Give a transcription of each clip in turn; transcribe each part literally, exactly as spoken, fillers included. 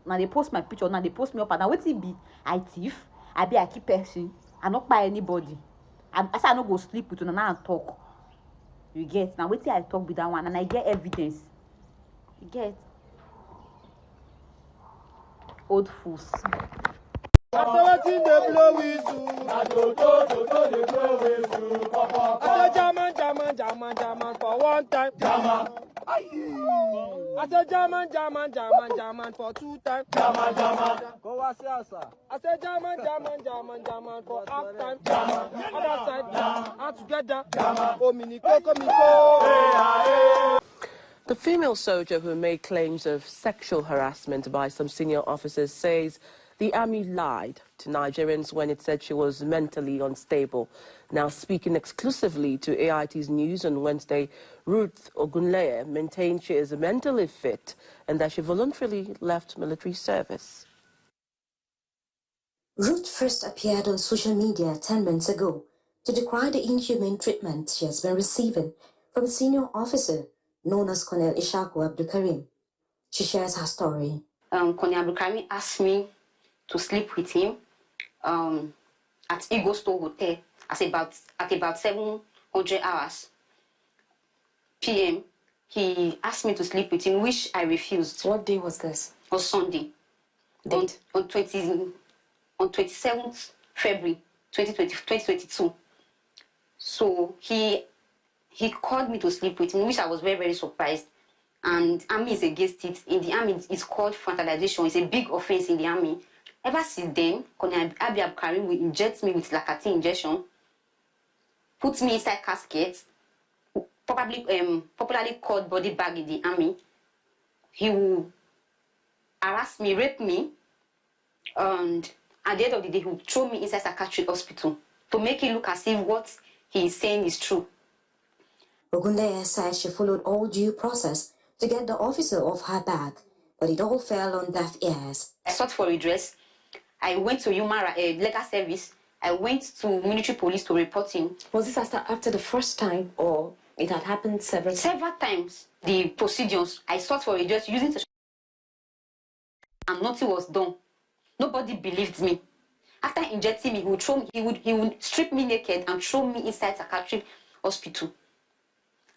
Now they post my picture, now they post me up and now. Wetin be? I thief? I be I keep person? I not buy anybody. I, I say I no go sleep with una now and talk. You get? Now wetin I talk be that one and I get evidence. You get? Old fools. After wetin dey blow whistle, na do do do do dey blow whistle. I say German, German, German, German for one time. German. I say German, German, German, German for two time. German, German. Go wash your sir. I say German, German, German, German for half time. Other side, and together. Omini koko mi ko. The female soldier who made claims of sexual harassment by some senior officers says the army lied to Nigerians when it said she was mentally unstable. Now speaking exclusively to A I T's news on Wednesday, Ruth Ogunleye maintained she is mentally fit and that she voluntarily left military service. Ruth first appeared on social media ten months ago to decry the inhumane treatment she has been receiving from senior officer known as Colonel Ishaku Abdulkarim. She shares her story. Um, Colonel Abdulkarim asked me to sleep with him um, at Eagle Store Hotel at about at about seven hundred hours P M. He asked me to sleep with him, which I refused. What day was this? On Sunday. Date? On, on, 20, on twenty-seventh February twenty twenty, twenty twenty-two. So he he called me to sleep with him, which I was very, very surprised. And army is against it. In the army, it's called fraternization. It's a big offense in the army. Ever since then, Colonel Abi Abkarim will inject me with lacatin injection, put me inside casket, probably um, popularly called body bag in the army. He will harass me, rape me, and at the end of the day, he will throw me inside psychiatric hospital to make it look as if what he is saying is true. Ogunleye said she followed all due process to get the officer off her back, but it all fell on deaf ears. I sought for redress. I went to human uh, legal service. I went to military police to report him. Was this after, after the first time, or it had happened several times? Several times. The procedures I sought for redress using and nothing was done. Nobody believed me. After injecting me, he would throw he would he would strip me naked and throw me inside psychiatric hospital.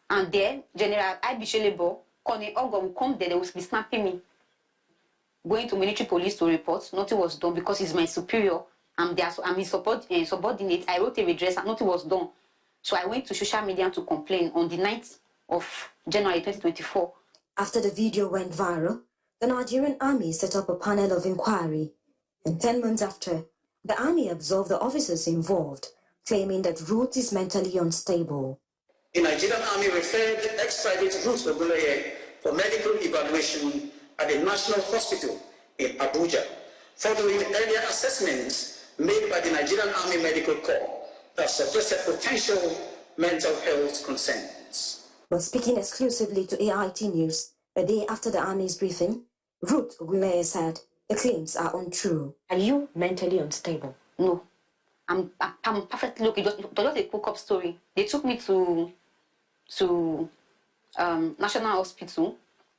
And there, General I B Shelebo, Colonel Ogo will come there, they will be snapping me. Going to military police to report, nothing was done because he's my superior. I'm their I'm his support, uh, subordinate. I wrote a redress and nothing was done. So I went to social media to complain on the night of January twenty twenty-four. After the video went viral, the Nigerian army set up a panel of inquiry, and ten months after, the army absolved the officers involved, claiming that Ruth is mentally unstable. The Nigerian army referred extradite Ruth Ogunleye for medical evaluation at the National Hospital in Abuja, following earlier assessments made by the Nigerian Army Medical Corps that suggested potential mental health concerns. But speaking exclusively to A I T News, a day after the army's briefing, Ruth Ogunleye said the claims are untrue. Are you mentally unstable? No, I'm I'm perfectly okay. Just, just a cook up story. They took me to to um, National Hospital.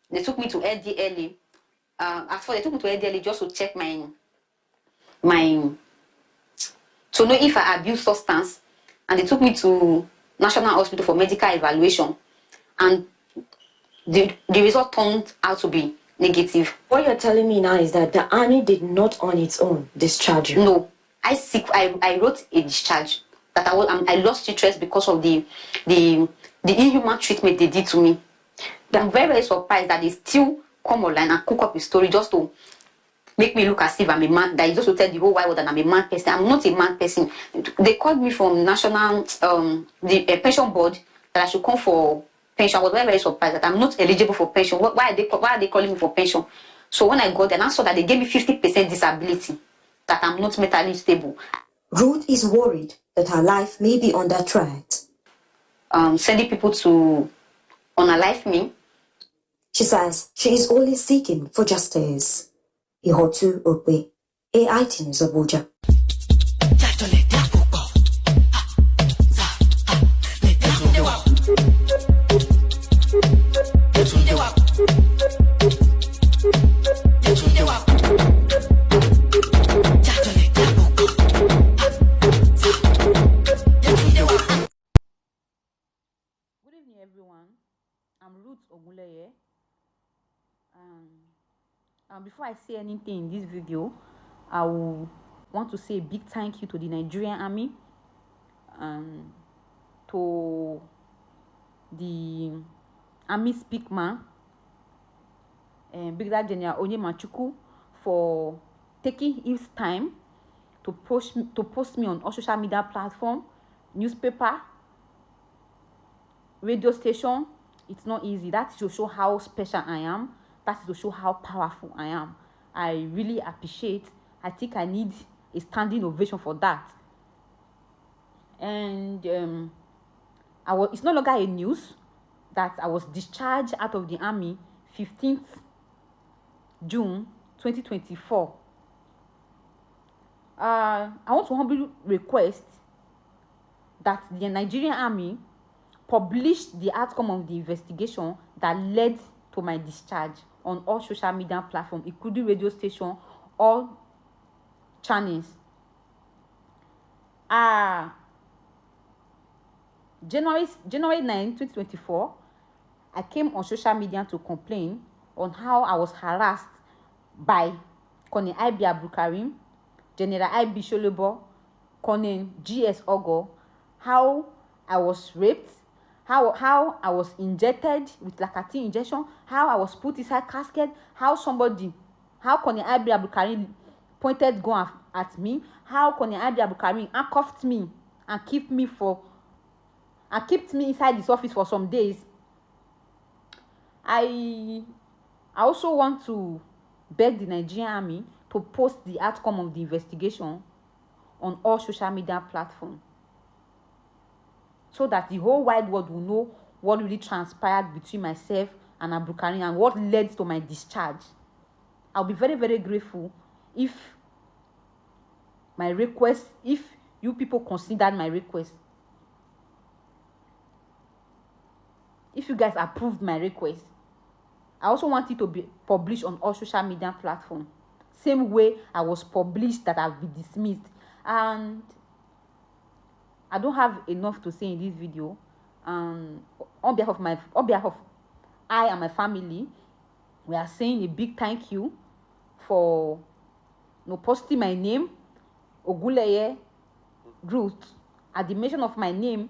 They took me to L D L E. Uh, as for they took me to L D L E just to check my my to know if I abuse substance, and they took me to National Hospital for medical evaluation, and the the result turned out to be negative. What you're telling me now is that the army did not on its own discharge you. No, I seek I, I wrote a discharge that I, was, um, I lost interest because of the the the inhuman treatment they did to me. I'm very, very surprised that they still come online and cook up a story just to make me look as if I'm a man. That is just to tell the whole wide world that I'm a man person. I'm not a man person. They called me from national um the uh, pension board that I should come for pension. I was very, very surprised that I'm not eligible for pension. Why are they why are they calling me for pension? So when I got there, I saw that they gave me fifty percent disability, that I'm not mentally stable. Ruth is worried that her life may be under threat. Um, sending people to unalive me. She says she is only seeking for justice. Ihotu Okwe, A I T News Abuja. Leye. Um, and before I say anything in this video, I will want to say a big thank you to the Nigerian army, um, to the army speakman, um, Brigadier General Onyemachuku, for taking his time to post to post me on all social media platform, newspaper, radio station. It's not easy. That is to show how special I am. That is to show how powerful I am. I really appreciate. I think I need a standing ovation for that. And um, I was. It's no longer a news that I was discharged out of the army fifteenth June twenty twenty-four. Uh, I want to humbly request that the Nigerian army publish the outcome of the investigation that led to my discharge on all social media platforms, including radio station, all channels. Ah, January January nine, twenty twenty-four, I came on social media to complain on how I was harassed by Colonel I B Abdulkarim, General I B Sholobo, Colonel G S Ogo, how I was raped, how how I was injected with lacatin injection, how I was put inside casket, how somebody, how Colonel I B Abdulkarim pointed gun at, at me, how Colonel I B Abdulkarim handcuffed me and kept me for and kept me inside his office for some days. I I also want to beg the Nigerian army to post the outcome of the investigation on all social media platforms so that the whole wide world will know what really transpired between myself and Abdulkarim and what led to my discharge. I'll be very, very grateful if my request, if you people considered my request, if you guys approved my request. I also want it to be published on all social media platforms, same way I was published that I've been dismissed. And I don't have enough to say in this video. Um, on behalf of my, on behalf of I and my family, we are saying a big thank you for, you know, posting my name, Ogunleye Ruth. At the mention of my name,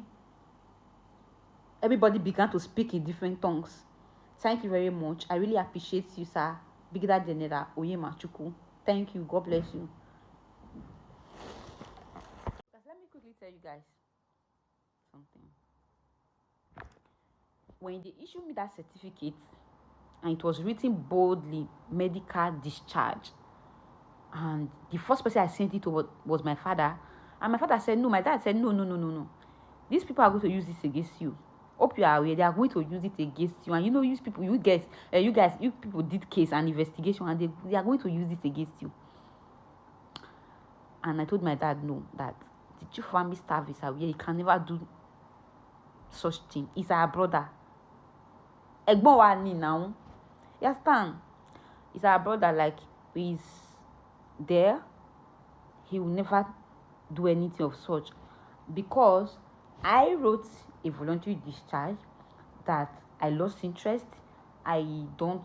everybody began to speak in different tongues. Thank you very much. I really appreciate you, sir. Brigadier General Onyemachuku. Thank you. God bless you. Let me quickly tell you guys something. When they issued me that certificate, and it was written boldly, "Medical discharge," and the first person I sent it to was, was my father. And my father said, "No." My dad said, "No, no, no, no, no. These people are going to use this against you. Hope you are aware. They are going to use it against you. And you know, use people, you guys, uh, you guys, you people did case and investigation, and they, they are going to use this against you." And I told my dad, "No, that the chief of army staff is aware. He can never do such thing. He's our brother." Ẹ̀gbọ́n wa ni now. You understand? He's our brother, like, he's there. He will never do anything of such, because I wrote a voluntary discharge that I lost interest. I don't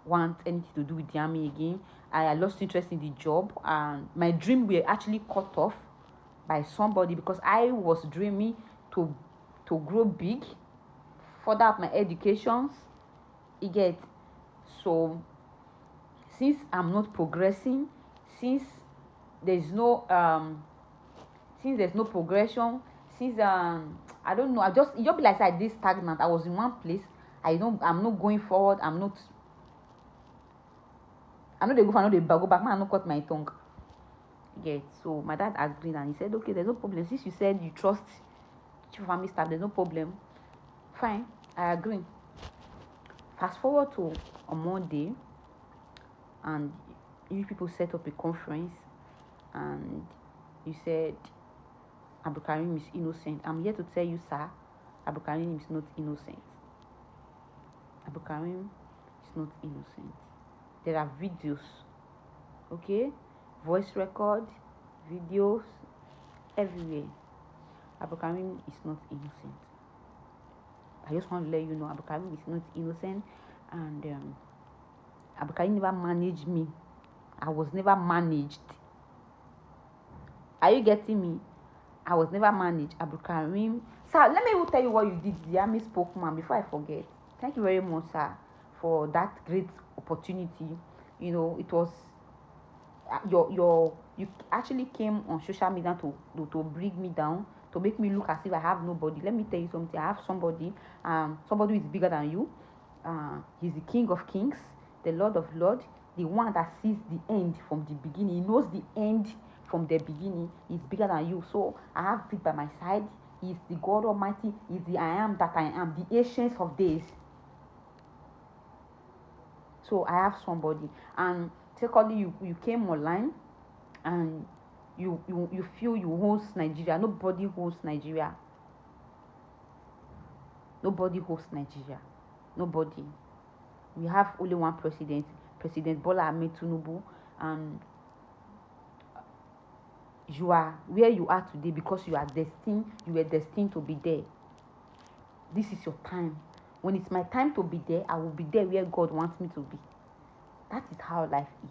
want anything to do with the army again. I, I lost interest in the job, and my dream were actually cut off by somebody, because I was dreaming to to grow big, further up my educations. You get? So since I'm not progressing, since there's no um since there's no progression, since um I don't know, I just, it just be like I did stagnant. I was in one place. I don't I'm not going forward. I'm not I know they go for I know they go back. Man, I no cut my tongue. Yes, so my dad agreed and he said, "Okay, there's no problem. Since you said you trust chief of army staff, there's no problem. Fine, I agree." Fast forward to a Monday, and you people set up a conference, and you said Abdulkarim is innocent. I'm here to tell you, sir, Abdulkarim is not innocent. Abdulkarim is not innocent. There are videos, okay? Voice record, videos, everywhere. Abdulkarim is not innocent. I just want to let you know Abdulkarim is not innocent, and um, Abdulkarim never managed me. I was never managed. Are you getting me? I was never managed. Abdulkarim. Sir, let me even tell you what you did, the army spokesman, before I forget. Thank you very much, sir, for that great opportunity. You know, it was uh, your your you actually came on social media to, to to bring me down, to make me look as if I have nobody. Let me tell you something. I have somebody. Um, somebody who is bigger than you. Uh, he's the King of Kings, the Lord of Lords, the one that sees the end from the beginning. He knows the end from the beginning. He's bigger than you. So I have it by my side. He's the God Almighty. He's the I am that I am, the Ancients of Days. So I have somebody. And secondly, you, you came online and you, you, you feel you host Nigeria. Nobody hosts Nigeria. Nobody hosts Nigeria. Nobody. We have only one president, President Bola Ahmed Tinubu, and you are where you are today because you are destined, you were destined to be there. This is your time. When it's my time to be there, I will be there where God wants me to be. That is how life is.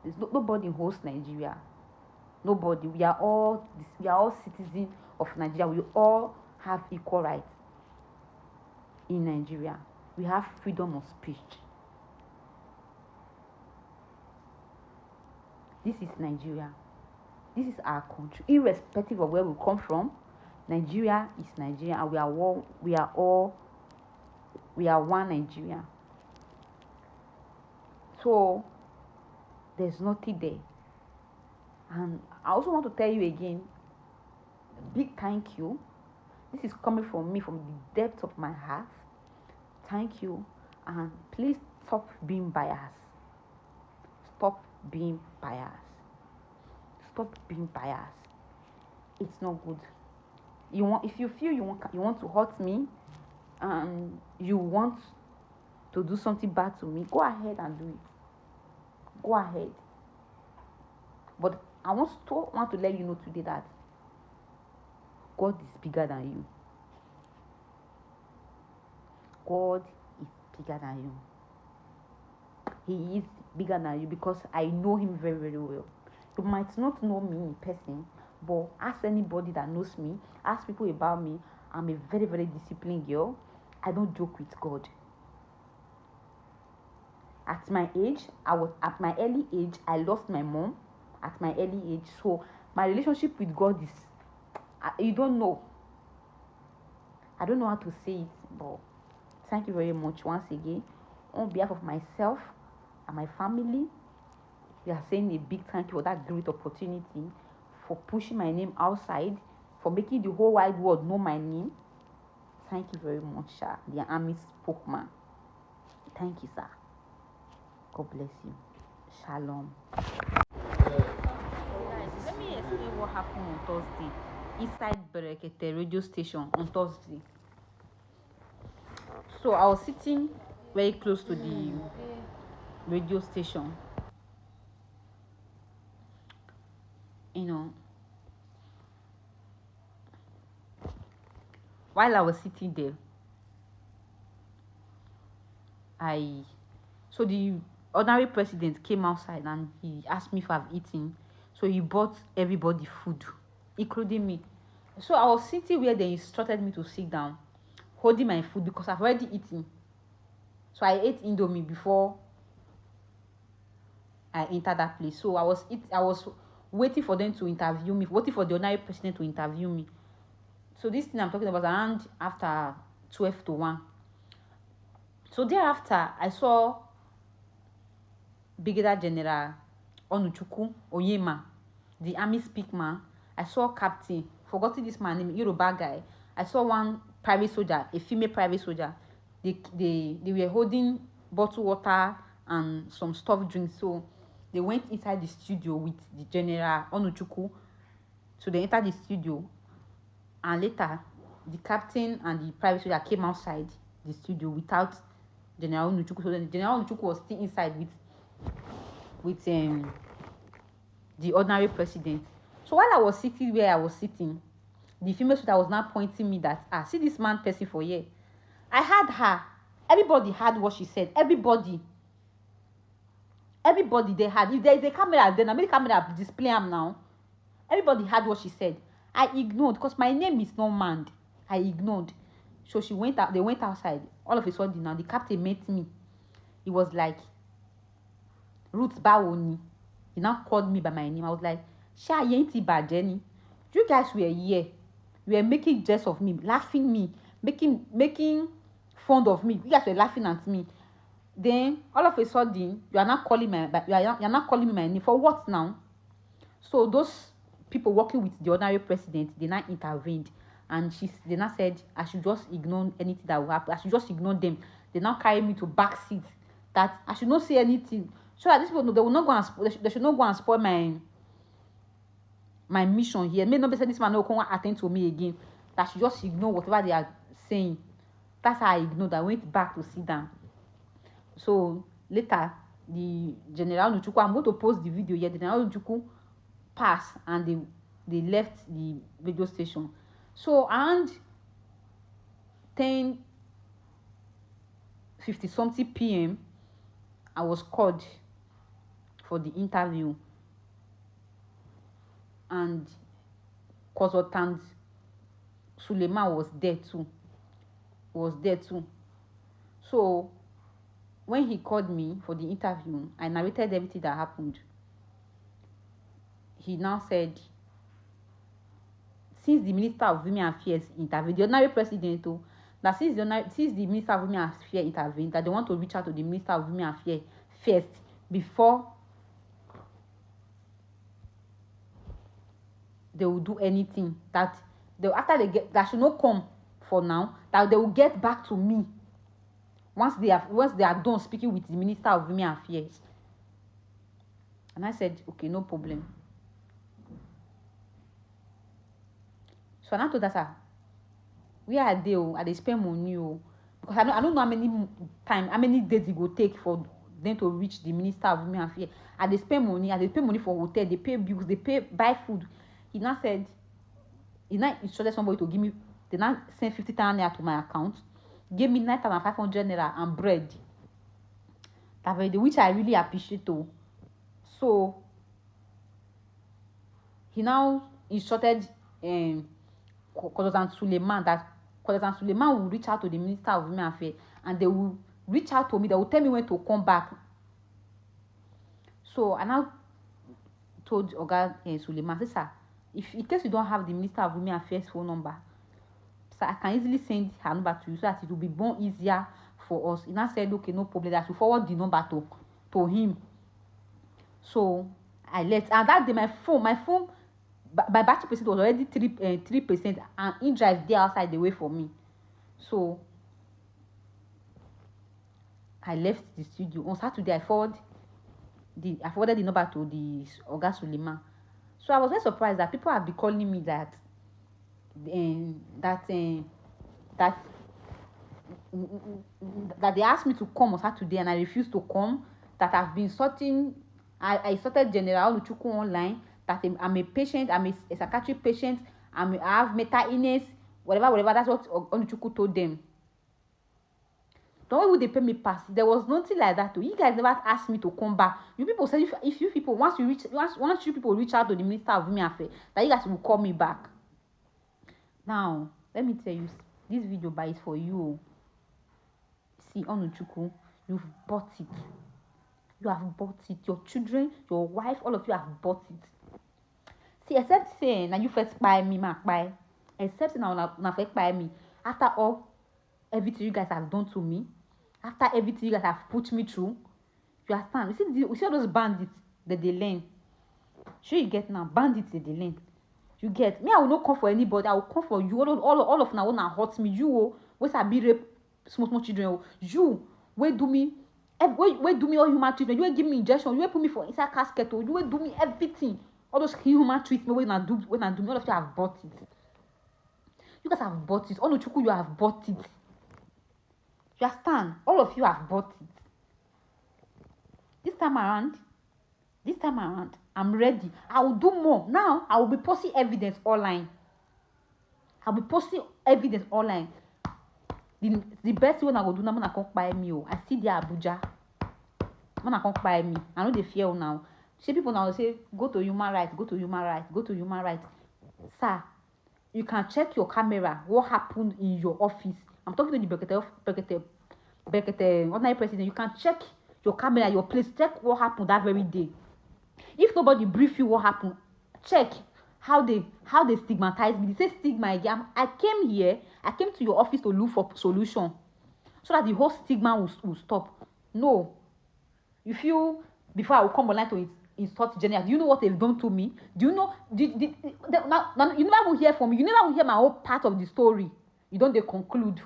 There's no, nobody hosts Nigeria. Nobody. We are all we are all citizens of Nigeria. We all have equal rights in Nigeria. We have freedom of speech. This is Nigeria. This is our country. Irrespective of where we come from, Nigeria is Nigeria, and we are all we are all we are one Nigeria. So there's nothing there. And I also want to tell you again, big thank you. This is coming from me, from the depth of my heart. Thank you, and please stop being biased. Stop being biased. Stop being biased. It's not good. You want if you feel you want you want to hurt me, and you want to do something bad to me, go ahead and do it. Go ahead. But I want to want to let you know today that God is bigger than you. God is bigger than you. He is bigger than you because I know him very, very well. You might not know me in person, but ask anybody that knows me, ask people about me. I'm a very, very disciplined girl. I don't joke with God. At my age, I was at my early age, I lost my mom at my early age. So my relationship with God is, I, you don't know. I don't know how to say it, but thank you very much once again. On behalf of myself and my family, we are saying a big thank you for that great opportunity, for pushing my name outside, for making the whole wide world know my name. Thank you very much, sir. The army spokesman. Thank you, sir. God bless you. Shalom. Guys, let me explain what happened on Thursday inside Berekete radio station on Thursday. So I was sitting very close to the radio station. You know, while I was sitting there, I so the ordinary president came outside and he asked me if I've eaten. So he bought everybody food, including me. So I was sitting where they instructed me to sit down, holding my food because I've already eaten. So I ate Indomie before I entered that place. So I was it I was waiting for them to interview me, waiting for the ordinary president to interview me. So this thing I'm talking about around after twelve to one. So thereafter, I saw Brigadier General Onuchuku Oyema, the army speak man. I saw Captain, forgotten this man name, Yoruba guy. I saw one private soldier, a female private soldier. They they they were holding bottle water and some stuff drinks. So they went inside the studio with the General Onuchuku. So they entered the studio, and later the captain and the private soldier came outside the studio without General Onuchuku. So then General Onuchuku was still inside with with um, the ordinary president. So while I was sitting where I was sitting, The female soldier was now pointing me that, ah, see this man person for here. I heard her. Everybody heard what she said. Everybody. Everybody they heard. If there is a camera there, now make the camera display am now. Everybody heard what she said. I ignored because my name is not manned. I ignored. So she went out. They went outside. All of a sudden now, the captain met me. He was like, "Ruth, báwo ni?" He now called me by my name. I was like, "Ṣé ayé yín ti bàjẹ́ ni? You guys were here. You were making jest of me, laughing me, making making fun of me. You guys were laughing at me. Then all of a sudden, you are not calling my, you are, you are not calling me my name for what now?" So those people working with the ordinary president, they now intervened, and she, they now said I should just ignore anything that will happen. I should just ignore them. They now carry me to back seat. That I should not say anything, so that these people, they will not go and spo- they should, they should not go and spoil my my mission here. May not be say this man no come attend to me again. That I should just ignore whatever they are saying. That's how I ignored. I went back to sit down. So later, the General Onuchukwu, I'm going to post the video here. The General Onuchukwu passed and they they left the radio station. So around ten fifty something p m, I was called for the interview, and Consultant Suleiman was there too. Was there too. So when he called me for the interview, I narrated everything that happened. He now said, since the Minister of Women Affairs intervened, the ordinary president, oh, that since the ordinary, since the Minister of Women Affairs intervened, that they want to reach out to the Minister of Women Affairs first before they will do anything. That they, after they get, that should not come for now. That they will get back to me once they have once they are done speaking with the Minister of Women Affairs. And I said, "Okay, no problem." So I now told her, "Sir, where I dey o, I dey spend money o." Because I don't, I don't know how many m- time, how many days it go take for them to reach the Minister of Women Affairs. I dey spend money, I dey pay money for hotel, they pay bills, they pay buy food. He now said, he now instructed somebody to give me, they now send fifty thousand naira to my account, gave me nine thousand five hundred naira and bread. That very day, which I really appreciate, oh. So he now instructed, um, Co- Consultant Suleiman, that Consultant Suleiman will reach out to the Minister of Women Affairs and they will reach out to me. They will tell me when to come back. So I now told Oga, uh, Suleiman, say, "Sir, if in case you don't have the Minister of Women Affairs phone number, sir, I can easily send her number to you so that it will be more easier for us." He now said, "Okay, no problem. That you forward the number to to him." So I left, and that day my phone, my phone, ba- my battery percent was already three uh, three percent, and in drive there outside the way for me. So I left the studio on Saturday. I forward the I forwarded the number to the Oga Suleiman. So I was very surprised that people have been calling me that, um, that um, that that they asked me to come on Saturday and I refused to come. That I've been sorting. I, I sorted General Onuchukwu online. That I'm, I'm a patient. I'm a, a psychiatric patient. I'm, I have mental illness. Whatever, whatever. That's what Onuchukwu told them. The only way they pay me pass, there was nothing like that. Oh. You guys never asked me to come back. You people said if, if you people once you reach once once you people reach out to the Minister of Women Affairs, that you guys will call me back. Now let me tell you, this video by is for you. Oh. See, Onuchukwu, you've bought it. You have bought it. Your children, your wife, all of you have bought it. See, except say now you first buy me, ma buy. Except say now na first buy me. After all, everything you guys have done to me, after everything you guys have put me through, you understand? You see, the, you see all those bandits that they learn. Sure, you get now bandits that they learn. You get me. I will not come for anybody. I will come for you. All, all, all of now wanna hurt me. You, oh, wey sabi rape small small children. Oh, you wey do me, eh, wey wey do me all human treatment. You wey give me injection. You wey put me for inside casket. Oh, you wey do me everything. All those human treatment wey na do wey na do me. All of you have bought it. You guys have bought it. Onuchukwu, you have bought it. You understand? All of you have bought it. This time around, this time around, I'm ready. I will do more. Now, I will be posting evidence online. I'll be posting evidence online. The the best thing una go do na make una come kpai me o. I still dey Abuja. Make una come kpai me. I no dey fear una o. Shey people now say go to human rights, go to human rights, go to human rights. Sir, you can check your camera, what happened in your office. I'm talking to the Brekete, Brekete, Brekete, ordinary president. You can check your camera, your place, check what happened that very day. If nobody brief you what happened, check how they how they stigmatize me. They say stigma again. I came here, I came to your office to look for solution so that the whole stigma will, will stop. No. You feel before I will come online to ins- insult General. Do you know what they've done to me? Do you know? Do, do, the, now, now, you never will hear from me. You never will hear my whole part of the story. You don't they conclude.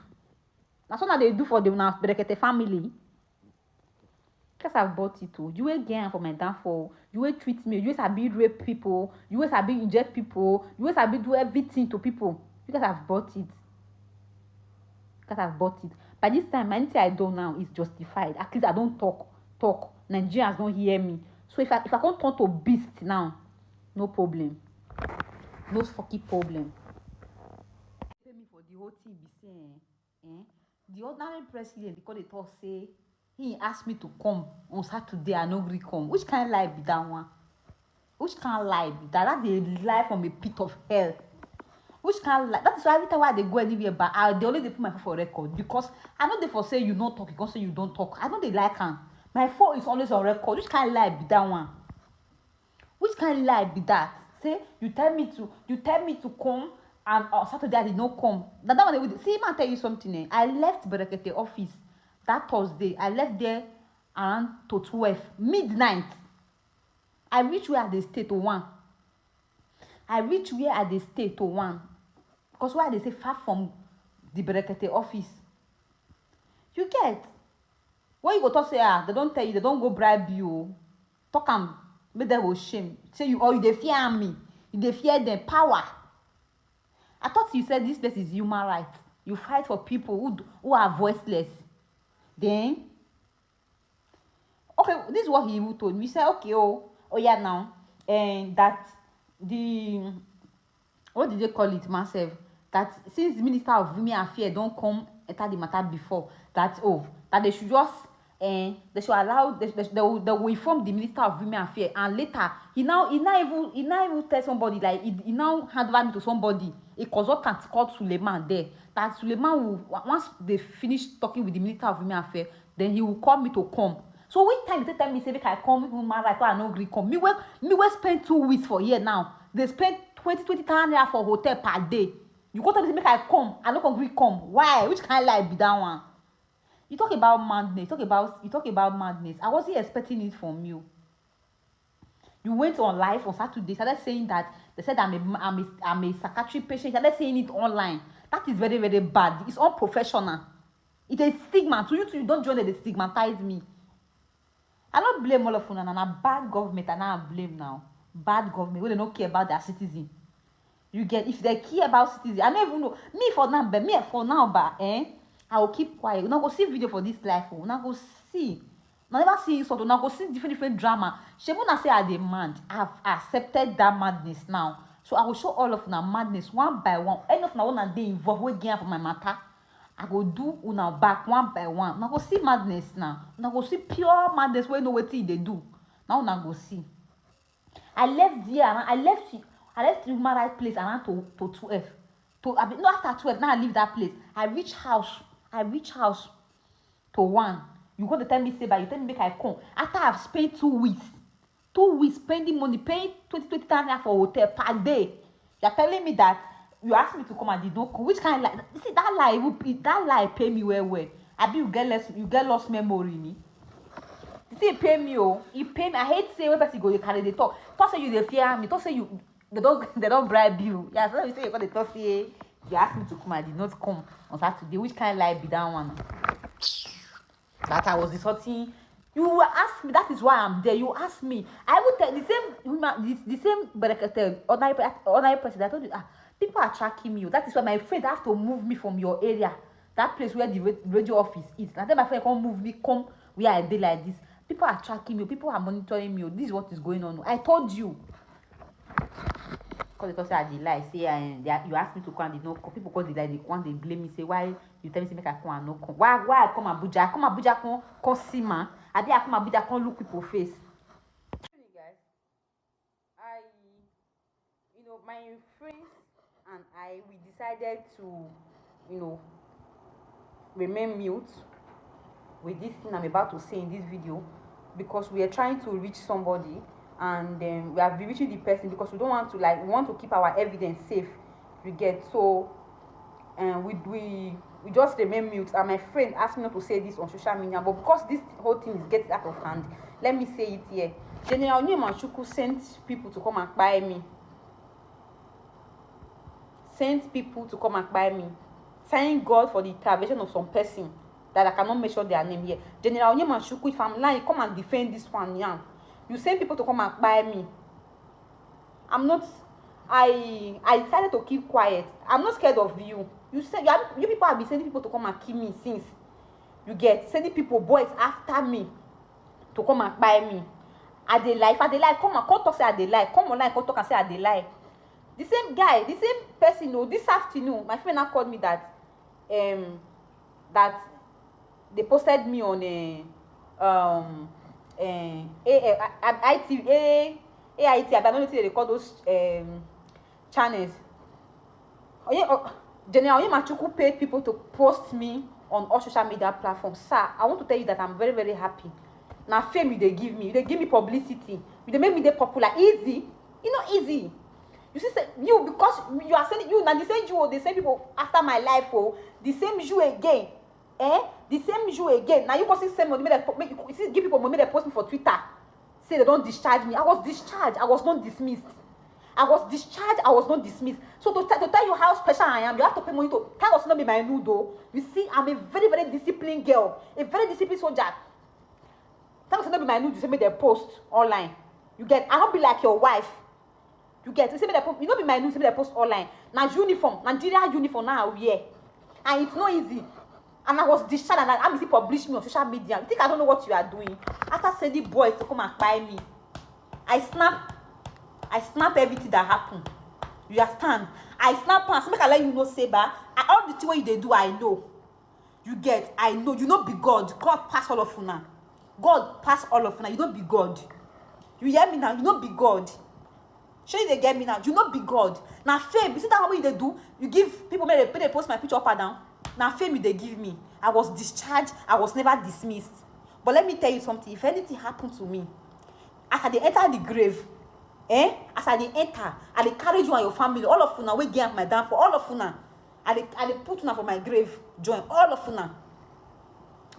That's what they do for the now Brekete family. Because I've bought it too. You will gain for my downfall. You will treat me. You will be rape people. You will be inject people. You will be do everything to people. Because I've bought it. Because I've bought it. By this time, anything I do now is justified. At least I don't talk. Talk. Nigerians don't hear me. So if I if I can't turn to beast now, no problem. No fucking problem. Pay me for the whole thing be saying. Eh? The ordinary president, they call the talk say he asked me to come on Saturday, I no gree come. Which kind of lie be that one? Which kind of lie be that? That's a lie from a pit of hell. Which kind of lie? That is why every time I they go anywhere, but I they only they put my phone for record because I know they for say you not talk, you can say you don't talk. I know they like am. My phone is always on record. Which kind of lie be that one? Which kind of lie be that? Say you tell me to you tell me to come and on Saturday I did not come. Now that one they will see man tell you something. Eh? I left Berekete office that Thursday. I left there around to twelve midnight. I reach where I dey stay to one. I reach where I dey stay to one because where I dey stay far from the Berekete office. You get? When you go talk say ah, they don't tell you, they don't go bribe you. Talk am, make them go shame. Say you or you dey fear me, you dey fear them power. I thought you said this place is human rights. You fight for people who d- who are voiceless. Then, okay, this is what he even told me. He said, okay, oh, oh yeah, now, and that the what did they call it, myself? That since the minister of women affairs don't come enter the matter before, that oh, that they should just eh, they should allow they, they, they, will, they will inform the minister of women affairs and later he now he now even he now even tell somebody like he, he now hand over me to somebody, a consultant called Suleiman there, that Suleiman will wa- once they finish talking with the minister of women affairs, then he will call me to come. So which time you take tell me say make I come human right why I no gree come? Me wey me wey spend two weeks for here now, they spend twenty twenty thousand naira for hotel per day. You go tell me say make I come, I no come gree come. Why? Which kind lie be that one? You talk about madness. Talk about you talk about madness. I wasn't expecting it from you. You went on live on Saturday, started saying that they said I'm a I'm a, I'm a psychiatric patient. Started saying it online. That is very very bad. It's unprofessional. It's a stigma to you. Too, you don't join the stigmatize me. I don't blame all of una. Na bad government. I now blame now. Bad government. When they don't care about their citizen. You get if they care about citizen, I don't even know. Me for now, but me for now, but eh, I will keep quiet. Una go see video for this life. Oh. Una go see. Una never see insult. Una go see different different drama. Shebuna say I demand. I've accepted that madness now. So I will show all of una madness one by one. Any of una wanna dey involved, we gain for my matter. I go do una back one by one. Una go see madness now. Una go see pure madness wey know wetin e dey do. Now una go see. I left there. Around, I left. I left the human right place around to to twelve. To I mean, no after twelve. Now I leave that place. I reach house. I reach house to one. You go to tell me say, but you tell me make I come. After I've spent two weeks, two weeks spending money, paying twenty twenty thousand naira for hotel per day. You're telling me that you asked me to come and did not come. Which kind of lie? You see that lie, even pay- that lie pay me well well. I be you get less, you get lost memory ni. You see, pay me oh, he pay me. I hate say when person go dey carry dey talk. Talk say you dey fear me. Talk say you they don't they don't bribe you. Yeah, so you say you got the talk say you asked me to come, I did not come on Saturday. Which kind of lie be that one? That I was insulting. You will ask me. That is why I'm there. You ask me. I will tell the same human, the, the same but like I tell ordinary pe- ordinary person. I told you, ah, people are tracking me. Oh. That is why my friend have to move me from your area. That place where the ra- radio office is. And then my friend come move me, come where I did like this. People are tracking me. People are monitoring me. Oh. This is what is going on. Oh. I told you. Because they talk say I dey lie, say I, they, you ask me to come, they no come. People come dey lie, they come, they blame me, say, "Why you tell me say make I come and no come? Why, why I come Abuja? I come Abuja, come, come see man. I be I come Abuja, come look people face." Guys, I, you know, my friends and I, we decided to, you know, remain mute with this thing I'm about to say in this video, because we are trying to reach somebody, and um, we have been reaching the person because we don't want to, like, we want to keep our evidence safe. You get? So, um, we we we just remain mute. And my friend asked me not to say this on social media, but because this whole thing is getting out of hand, let me say it here. General Onyemachuku sent people to come and buy me. Sent people to come and buy me. Thank God for the intervention of some person that I cannot mention their name here. General Onyemachuku, if I'm lying, come and defend this one now. You send people to come and buy me. I'm not. I I decided to keep quiet. I'm not scared of you. You said you, have, you people have been sending people to come and kill me since. You get? Sending people, boys after me to come and buy me. I dey lie. If I dey lie, come and come talk say I dey lie. Come online, come talk and say I dey lie. The same guy, the same person, oh, this afternoon, my friend now called me that, um, that they posted me on a, um, uh, a, a, I T, a, A I T, I don't know what they call those, um, channels. Oye, oh, General Onyemachuku paid people to post me on all social media platforms. Sir, I want to tell you that I'm very, very happy. Now fame you they give me, you they give me publicity, you they make me they popular. Easy, you know, easy. You see, say, you, because you are sending, you now the same you, the same people after my life, oh, the same you again, eh? The same you again. Now you go see send money, make they po-, make you see, give people money, make they post me for Twitter. Say they don't discharge me. I was discharged. I was not dismissed. I was discharged. I was not dismissed. So to, te-, to tell you how special I am, you have to pay money to tell us not be my nude though. You see, I'm a very, very disciplined girl, a very disciplined soldier. Tell us not be my nude. You say me they post online. You get? I don't be like your wife. You get? You say me they post. You know be my nude. Say me they post online. Now uniform, Nigeria uniform now I wear, and it's not easy. And I was discharged, and I, I see publish me on social media. You think I don't know what you are doing? After sending boys to come and buy me, I snap, I snap everything that happened. You understand? I snap pants. Make I let you know, Seba. I, all the thing wey you dey do, I know. You get? I know. You no be God. God pass all of una. God pass all of una. You no be God. You hear me now? You no be God. Shey you dey get me now? You no be God. Na fame. You see that one wey you dey do? You give people make they, make they post my picture up and down. Na fame you dey give me. I was discharged. I was never dismissed. But let me tell you something. If anything happen to me, as I dey enter the grave, eh? As I dey enter, I dey carry you and your family, all of una wey get my downfall, all of una, I dey, I dey put una for my grave join, all of una,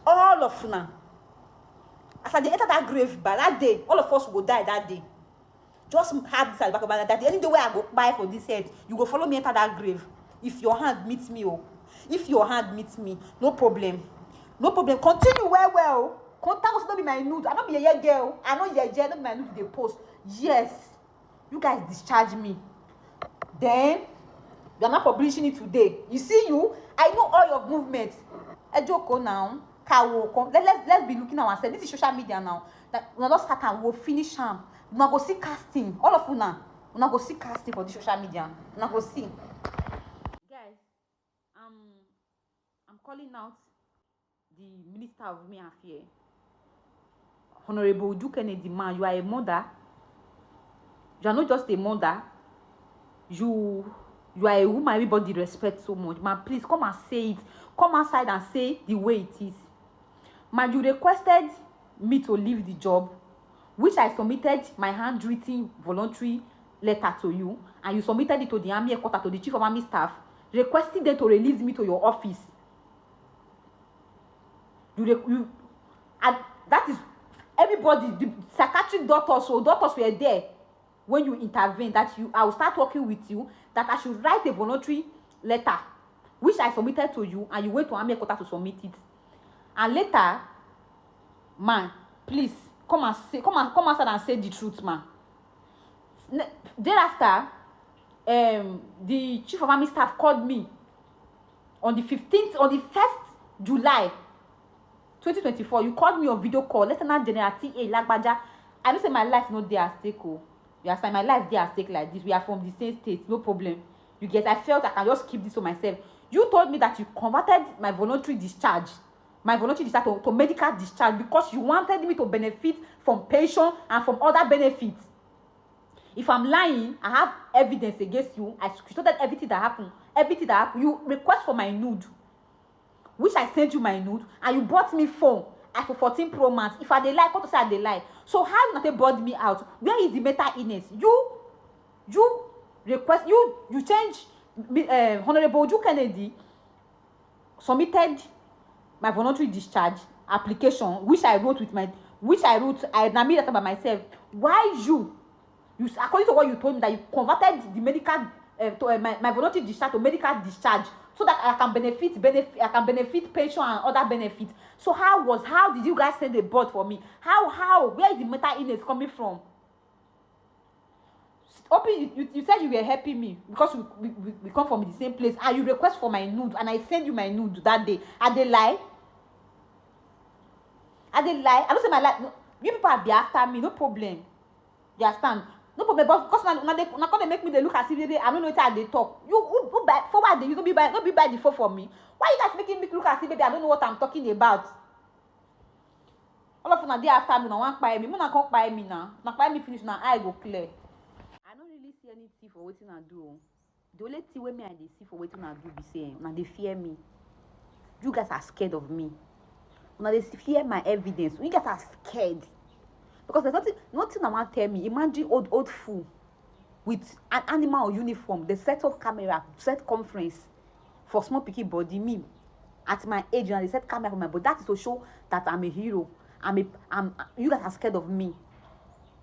all of una. As I dey enter that grave, by that day, all of us go die that day. Just have this at the back of my mind that any day wey I go kpai for this earth, you go follow me enter that grave. If your hand meet me, oh, if your hand meet me, no problem, no problem. Continue well well. Contact us, no be my nude. I no be yeye girl. I no yeye, no be my nude dey post. Yes, you guys discharge me. Then you are not publishing it today. You see you, I know all your movements. Ẹ jókòó now. Kawo kan. Let, let's, let's be looking at ourselves. This is social media now. That una don start and we'll finish am. Una go see casting. All of una. Una go see casting for the social media. Una go see. Guys, um, I'm calling out the Minister of Women Affairs, Honorable Uju Kennedy, man, you are a mother. You are not just a mother. You, you are a woman everybody respect so much. Man, please come and say it. Come outside and say the way it is. Man, you requested me to leave the job, which I submitted my handwritten voluntary letter to you, and you submitted it to the army headquarters, to the chief of army staff, requesting them to release me to your office. You, re-, you, and that is everybody, the psychiatric doctors, so doctors were there when you intervene, that you, I will start working with you, that I should write a voluntary letter, which I submitted to you, and you went to army headquarters to submit it. And later, man, please come and say, come and, come outside and say the truth, man. Ne-, thereafter, um, the chief of army staff called me on the fifteenth, on the first July twenty twenty-four. You called me on video call, Lieutenant General T A Lagbaja. I know say my life no dey at stake, oh. You understand? My life dey at stake like this. We are from the same state, no problem. You get? I felt I can just keep this for myself. You told me that you converted my voluntary discharge, my voluntary discharge to, to medical discharge because you wanted me to benefit from pension and from other benefits. If I'm lying, I have evidence against you. I screenshotted everything that happened. Everything that happened. You request for my nude, which I sent you my nude, and you bought me phone, iPhone fourteen Pro Max. If I dey lie, come to say I dey lie. So how you not take bought me out? Where is the mental illness? You, you request, you, you change, uh, Honorable Uju Kennedy submitted my voluntary discharge application, which I wrote with my, which I wrote, I na me that by myself. Why you, you, according to what you told me, that you converted the medical, uh, to, uh, my, my voluntary discharge to medical discharge, so that I can benefit, benefit, I can benefit pension and other benefits. So how was, how did you guys send a board for me? How, how, where is the mental illness coming from? Open, you, you, you said you were helping me because we, we, we, we come from the same place, and you request for my nude, and I send you my nude that day. I dey lie? I dey lie? I don't say my life. No, you people have been after me, no problem. You understand? No problem, but because now, now they, now come dey make me dey look as if they, I don't know what I dey talk. You, who, who buy, for what they, you no be buy, no be buy the phone for me. Why you guys making me look as if, baby, I don't know what I'm talking about? All of una dey after me, na wan kpai me. Una come kpai me now. Na kpai me finish, na eye go clear. I no really see anything for wetin I do o. The only thing wey me I dey see for wetin I do be say, eh, una dey fear me. You guys are scared of me. Una dey fear my evidence. You guys are scared. Because there's nothing, nothing I wan tell me. Imagine old, old fool with an animal uniform. They set up camera, set conference for small pikin body. Me, at my age, and they set camera for my body. That is to show that I'm a hero. I'm a, I'm, you guys are scared of me.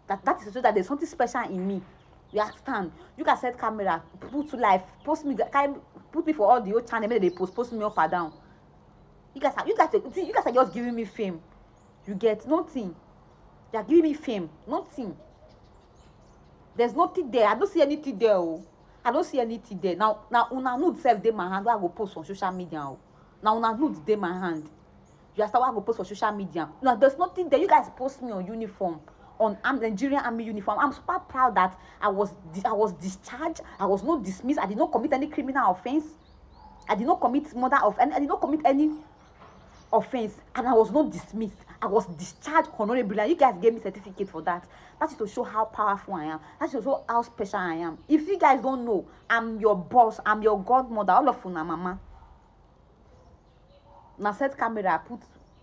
That, that is to show that there's something special in me. You understand? You guys set camera, put to life, post me, carry, put me for all the old channel, make they post, post me up and down. You guys are, you guys, see, you guys are just giving me fame. You get nothing. They are giving me fame. Nothing. There's nothing there. I don't see anything there. Oh, I don't see anything there. Now, now, una nude self dey my hand. Where I go post on social media. Oh, now una nude dey my hand. You understand? Where I go post for social media. Now, there's nothing there. You guys post me on uniform, on arm, Nigerian army uniform. I'm super proud that I was di-, I was discharged. I was not dismissed. I did not commit any criminal offense. I did not commit murder of any. I did not commit any offense, and I was not dismissed. I was discharged honorably, and you guys gave me certificate for that. That is to show how powerful I am. That is to show how special I am. If you guys don't know, I'm your boss. I'm your godmother. All of una mama. Now set camera, put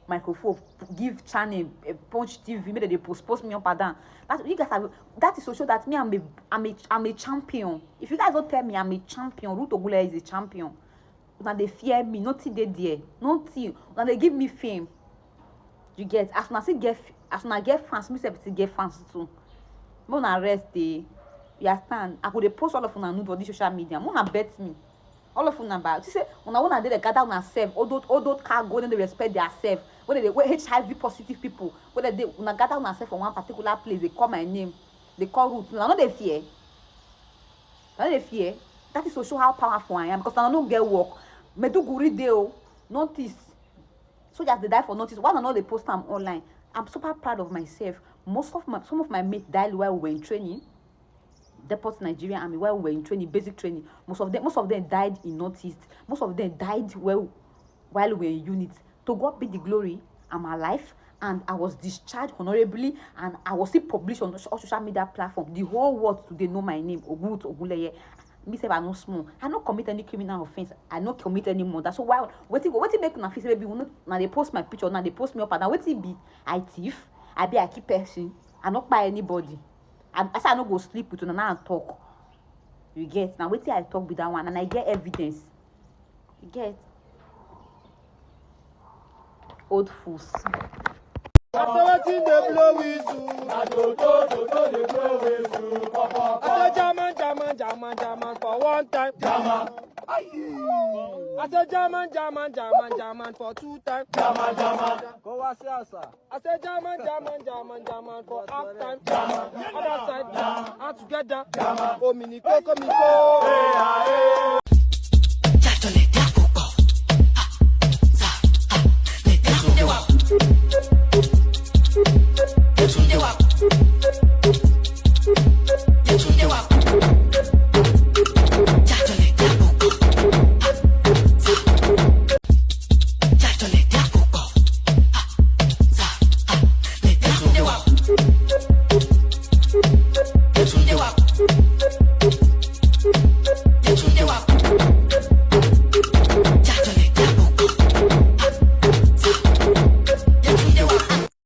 microphone, give channel, eh, Punch T V, make they post, post me up and down. That, you guys have, that is to show that me, I'm a, I'm a, I'm a champion. If you guys don't tell me I'm a champion, Ruth Ogunleye is a champion. Now they fear me, nothing dey there, nothing. Now they give me fame. You get? As una still get f-, as una get fans, me sef still get fans too. Make una rest, eh? You understand? I go dey post all of una nude for this social media. Make una bet me. All of una ba. See say una, una dey dey gather una self. Old, old, old, old cargo, dem dey respect their self. When they, when H I V positive people, when they, una gather una self for one particular place, they call my name. They call Ruth. Una no dey fear. Una no dey fear. That is to show how powerful I am, because I no get work. Maiduguri dey o, Northeast. Soldiers dey die for Northeast. Why una no dey post am online? I'm super proud of myself. Most of my, some of my mates died while we were in training. Depot Nigerian Army, while we were in training, basic training. Most of them, most of them died in Northeast. Most of them died while, while we were in unit. To God be the glory, I'm alive, and I was discharged honorably, and I was still published on all social media platform. The whole world today know my name, Ogun Ogunleye. Me sef, I no small. I no commit any criminal offense. I no commit any murder. So why, wetin go, wetin make una feel say maybe una, una dey post my picture, una dey post me up and down? Wetin be? I thief? I be, I kill person? I no kpai anybody. I, I say I no go sleep with una, now I talk. You get? Now wetin I talk be that one, and I get evidence. You get? Old fools. After wetin dey blow whistle, na do do do do dey blow whistle. Pop, pop, pop. I say German, German, German, German for one time. German. I say German, German, German, German for two time. German, German. Go wash your sir. I say German, German, German, German for half time. Other side, and together. Omini koko mi ko.